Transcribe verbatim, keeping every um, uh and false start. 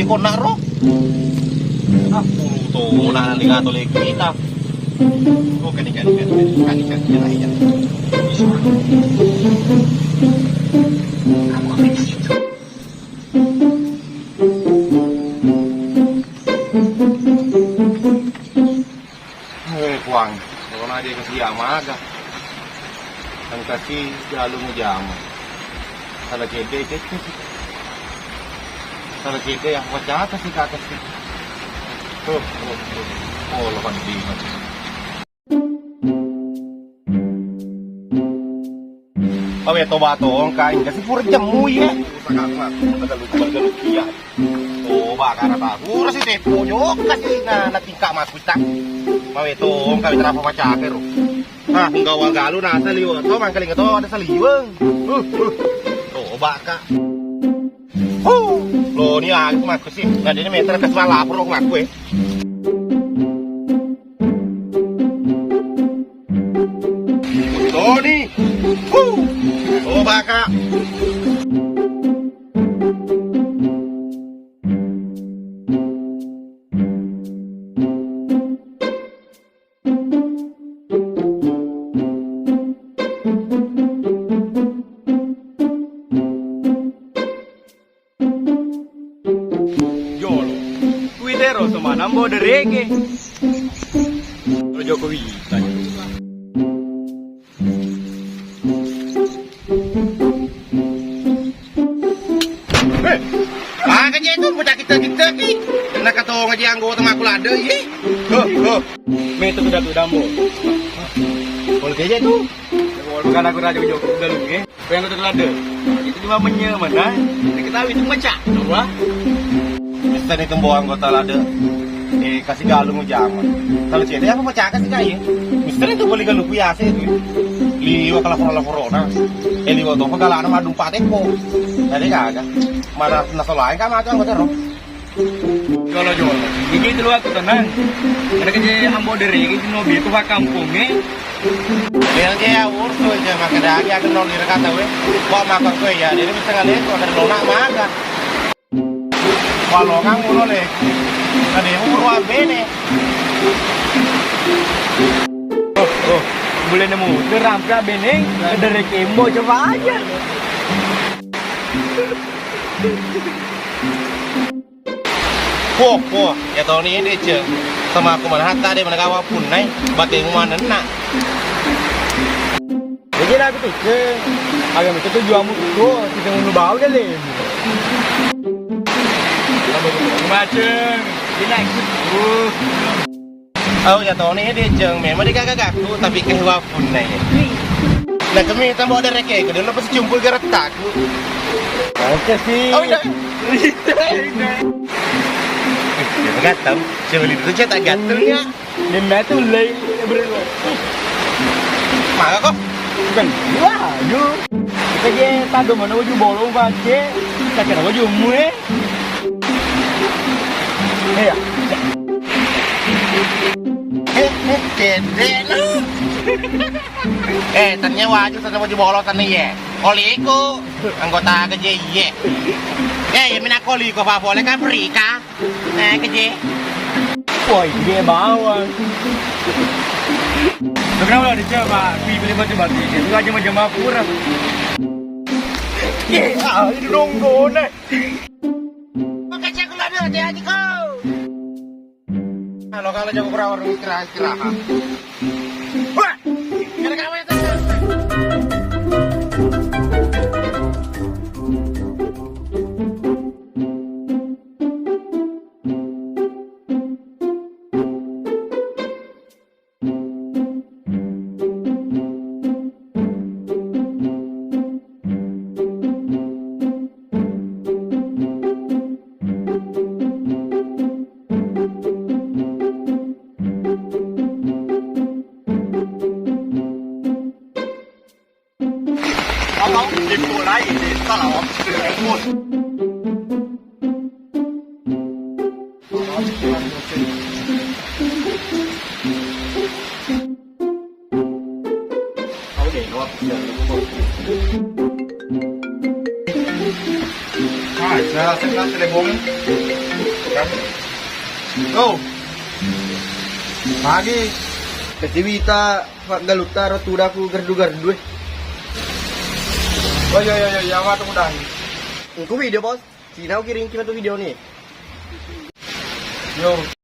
Ko naro. Ah, puluh to, na ligato lagi kita. Oh, kani, kani, kani, kani, kani, kani, kani. Eh, Puang, corona de kasi amaga. Engkasi jalung jama. Sala cedde, cedde si. Sala cedde ya, wacata si kata si. Tuh, tuh, tuh. Oh, lo kan di. Mawe toba tongka, engka si pura jemmu iya. Toba kana ta, pura si tepo jokka si na, na tingka makuta. Mawe tongka, we terapa macake ro. Ah, engka wa galu na saliweng to, mangkalinga to ada saliweng. Uh, uh. Toba ka. Huh, lo ni aku maku si. Nggak ada meter ke semalam lapor aku maku eh. Toni. Huh. Oh, baka. Jolo. Kuitero semana mbo derege. Jolo Jokowi. Eh, aga je tu, bocah kita-kita ki. Nak kata ngaji anggota maku lada, ye. Ho, ho. Metu tu Datu Dambo. Kalau dia je tu. Kalau bukan aku raja Jokowi galung, eh. Yang itu lada. Itu cuma menye mana? Diketahui itu mecah. Apa? Mister itu bawa anggota lada. Eh, kasi galung jama. Kalau cedde apa mecah kasi kaya? Mister itu boleh galung biasa itu. Liwa kalau pura-pura na. Eh, liwa to pegala na madung pateko. Jadi kagak. Mana nasolain kan macam anggota ro. Jolo-jolo. Iki itu luar tenang. Ada kerja ambo dari itu no bitu pak kampungnya. Bilang dia urus aja makan daging akan nol direkata we. Kok makan kue ya? Jadi bisa ngeliat kok ada nona makan. Walongang ulo le. Ada yang urwa bene. Oh, oh. Boleh nemu. Terampiak bene. Ada rekembo coba aja. Poh, poh, ya toni de ceng. Sama aku mana hatta de mana gawa punnai, batemu manenna. Jadi aku tuh ceng, agak itu tujuanmu tuh, kita mau bau deh le. Maceng, ini aku. Oh, ya toni de ceng, memang de gaga gaku, tapi kehiwa punnai. Nah, kami tambah ada reke, kedua lepas cumpul geretak. Oke sih. Oh, iya. Gatal. Coba lihat saja tak gatal ya. Memang tuh lei bro. Maka kok? Bukan. Wah, yuk. Kita je tado mana baju bolong pakai. Kita kira baju mue. Iya. Eh, eh, kende lu. Eh, tania waju sana baju bolong tania ye. Oliku, anggota keje iye. Eh, ya mina koli ko fa boleh kan Afrika. Eh, keje. Woi, dia bawang. Kenapa udah dicoba? Pilih baju batik. Itu aja macam apa pura. Eh, ah, itu dong gone. Makanya aku lagi hati-hati kau. Kalau, kalau jago berawar istirahat, istirahat. Wah! Gara-gara itu. Kalau dimulai di salah. Ah, saya, saya telepon. Oh. Pagi. Ketiwita, Pak Galutta, ro tudaku gerdu-gerdu, eh. Oh, iya, iya, iya, iya, apa tuh udah? Engko video, Bos. Cina kiring ki matu video ni. Yo,